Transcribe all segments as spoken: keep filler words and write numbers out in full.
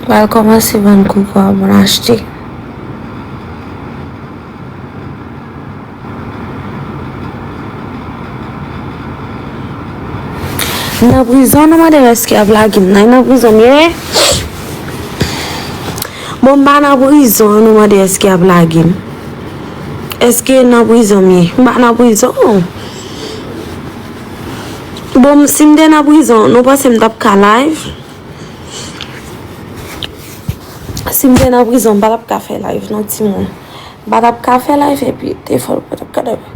Pral kòmanse vann koko a, bon achte. M nan prizon, nou mande m èske y ap lage m. Nan, nan prizon m ye. Bon, m pa nan prizon, nou mande èske y ap lage m. Èske nan prizon m ye? M pa nan prizon. Bon, si m te nan prizon, nou panse m t ap ka live? Si m te nan prizon, m pa t ap ka fè live, non, timoun. M pa t ap ka fè live, epi telefòn mwen pa t ap ka live.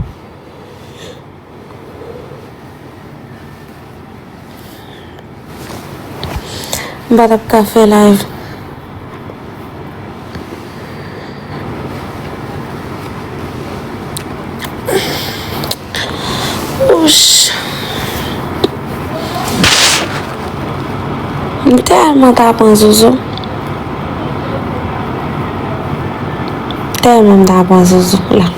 M pa t ap ka fè live. Ouch. M tèlman ta pran zozo. Tèlman m ta pran zozo la.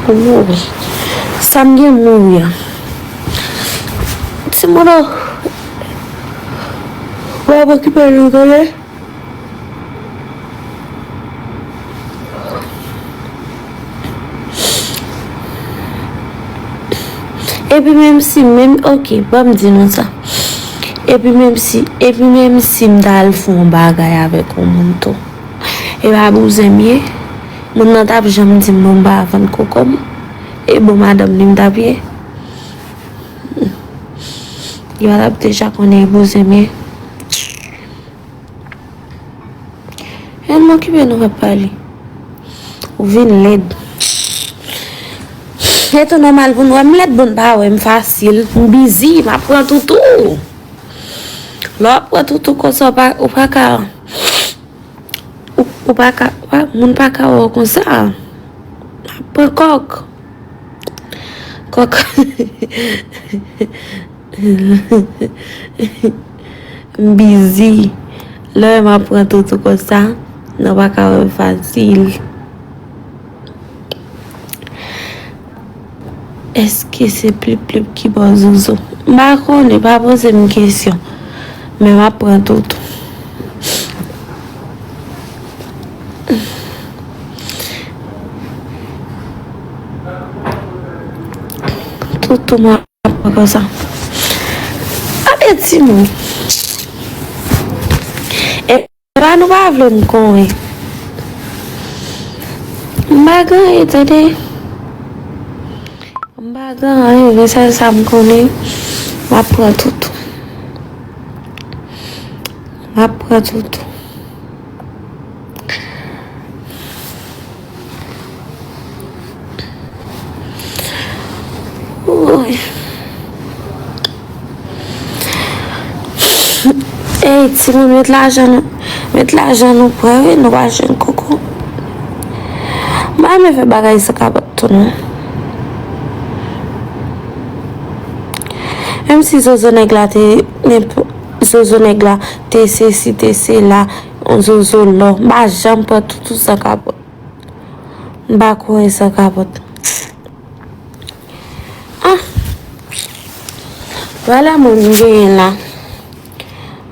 Ou mouri. Sa m gen mouri a. Ti mono. W ap okipe nou, tande? Epi menm si, menm, ok, ban m di nou sa. Epi menm si, epi menm si m ta al fè yon bagay avèk yon moun tou. E pa bouzen m ye. Moun nan t ap janm di m bon m pa vann koko m. E bon madanm li m t ap ye. Yo t ap deja konnen e bouzen m ye. Ann okipe nou, pa pale. Ou vin lèd. E tou nòmal pou n wè m lèd, pou n pa wè m fasil. M bizi, m ap pran toutou. Lè w ap pran toutou konsa, ou pa, ou pa ka, ou, ou pa ka, ou pa, moun pa ka wè w konsa. M ap pran kòk. Kòk. M bizi. Lè w wè m ap pran toutou konsa, nou pa ka wè m fasil. Èske se Plip Plip ki ba w zozo? M pa konnen, pa poze m kesyon. Men m ap pran toutou. Toutou m ap pran konsa. Gade timoun. E pa nou pa vle m konnen. M pa gen anyen, tande. M pa gen anyen, men sèl sa m konnen, m ap pran toutou. M ap pran toutou. Woy. Ey, timoun, met lajan nou, met lajan nou prè, wi, nou pa jwenn koko. M pa renmen fè bagay san kapòt tou, non. Menm si zozo nèg la te, zozo nèg la te sesi, te sela, yon zozo lò, m pa janm pran toutou san kapòt. M pa kouri san kapòt. Ah! Valè moun m genyen la.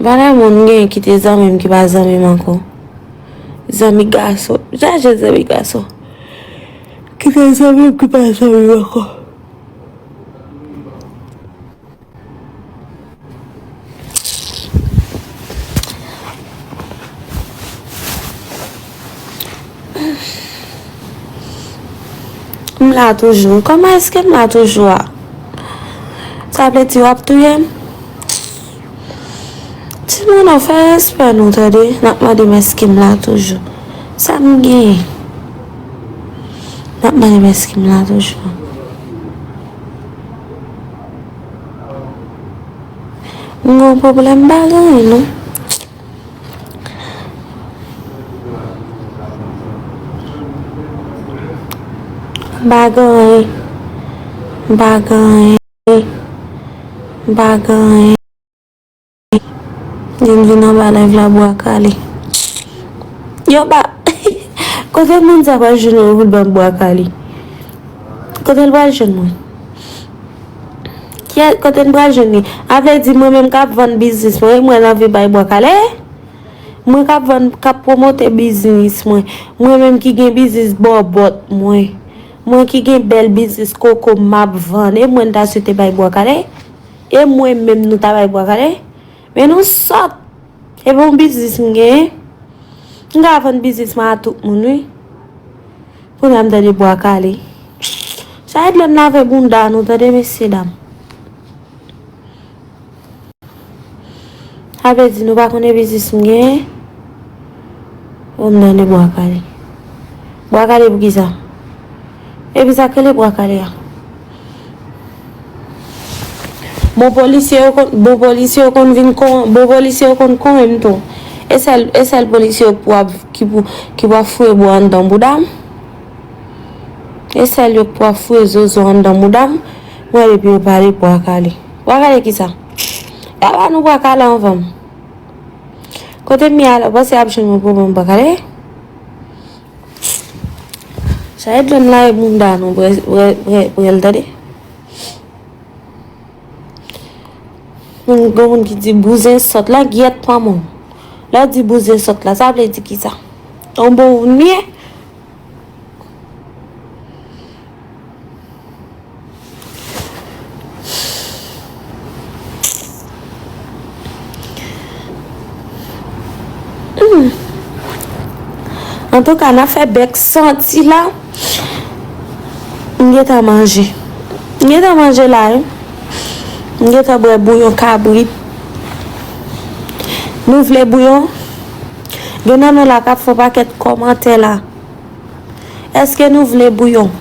Valè moun m genyen ki te zanmi m ki pa zanmi m ankò. Zanmi gason. Chache zanmi gason. Ki te zanmi m ki pa zanmi m ankò. M la toujou. Kòman èske m la toujou a? Sa vle di w ap touye m? Timoun, nou fè respè nou, tande. N ap mande m èske m la toujou. Sa m genyen? N ap mande m èske m la toujou. M gen yon pwoblèm, m pa gen anyen, non. M pa gen anyen. M pa gen anyen. M pa gen anyen. Vin, vin anba live la, bwa kale. Yo pa. Kote moun sa pral jwenn mwen pou l ban m bwa kale? Kote l pral jwenn mwen? Kote n pral jwenn li? A vle di, mwen menm k ap vann biznis mwen, mwen anvi bay bwa kale? Mwen k ap vann, k ap pwomote biznis mwen, mwen menm ki gen biznis bòbòt mwen, mwen ki gen bèl biznis koko m ap vann, e mwen n ta swete bay bwa kale? E mwen menm nou ta bay bwa kale? Men nou sòt! E bon biznis m genyen. M ka vann biznis mwen a tout moun, wi. Kounye a m tande bwa kale. Sa e dlo n lave bounda nou, tande, mesye dam. Sa vle di nou pa konnen biznis m genyen? O, m tande bwa kale. Bwa kale pou kisa? Epi sa k rele bwa kale a? Bon polisye yo konn, bon polisye yo konn vin kon, bon polisye yo konn konyen m tou. E sèl, e sèl polisye yo pou ap, ki pou, ki pou ap foure bwa anndan bouda m? E sèl yo pou ap foure zozo anndan bouda m? Mwen epi yo pale bwa kale. Bwa kale kisa? Y a ba nou bwa kale anvan m. Kote m ye a la, w panse y ap jwenn yon pwoblèm bwa kale? Sa e dlo n lave bounda nou, brè, brè, brè, brè, tande. Moun, gen moun ki di bouzen sòt la, gyèt pa moun. Lè w di bouzen sòt la, sa vle di kisa? On bon ou nye? Hmm. Antouka, n ap fè bèk santi la. M gentan manje. M gentan manje la, wi. M gentan bwè bouyon kabrit. Nou vle bouyon? Gen nan nou la k ap fè pakèt kòmantè la. Èske nou vle bouyon?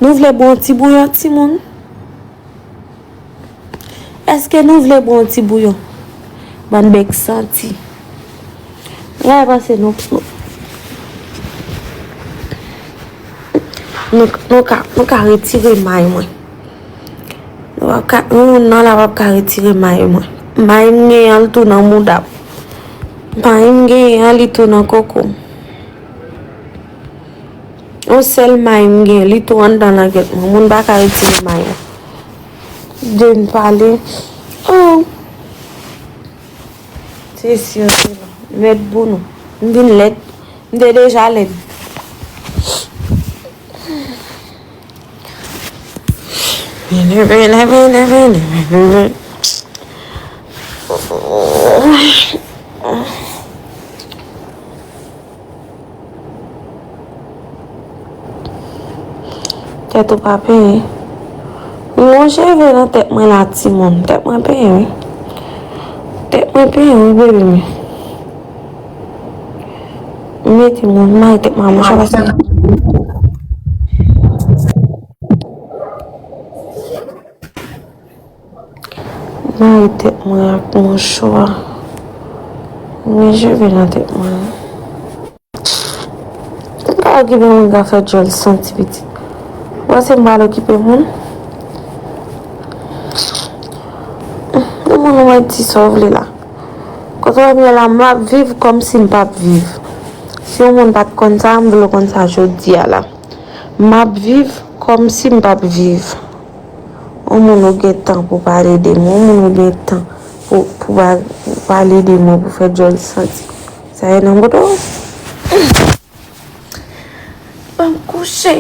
Nou vle bwè yon ti bouyon, timoun? Èske nou vle bwè yon ti bouyon? Bann bèk santi. Mwen panse nou, nou, nou ka, nou ka retire may mwen. Nou p ap ka, nou nan la p ap ka retire may mwen. May m genyen an, l tou nan mouda m. May m genyen an, li tou nan koko m. Yon sèl may m gen, li tou anndan langèt mwen. Moun pa ka retire may la. De n pale. Oh. Se si, se la. Mèt pou nou. M vin lèd. M te deja lèd. Vini, vini, vini, vini, vini. Tèt ou pa penyen. Wi, yon cheve nan tèt mwen la, timoun. Tèt mwen penyen, wi. Tèt mwen penyen, wi, bebe m. Mete moun, mare tèt mwen a mouchwa, paske mare tèt mwen ak mouchwa. Gen cheve nan tèt mwen. M pa okipe moun k ap fè djòl santi pitit. Ou panse m pral okipe moun? Yon moun ou mèt di sa w vle la. Kote w wè m ye la, m ap viv kòmsi m p ap viv. Si yon moun pa t konn sa, m vle w konn sa jodi a la. M ap viv kòmsi m p ap viv. Yon moun ou gen tan pou pale de mwen, yon moun ou gen tan pou, pou pa-, pou pale de mwen, pou fè djòl santi. Sa ye nan moto? Ban m kouche.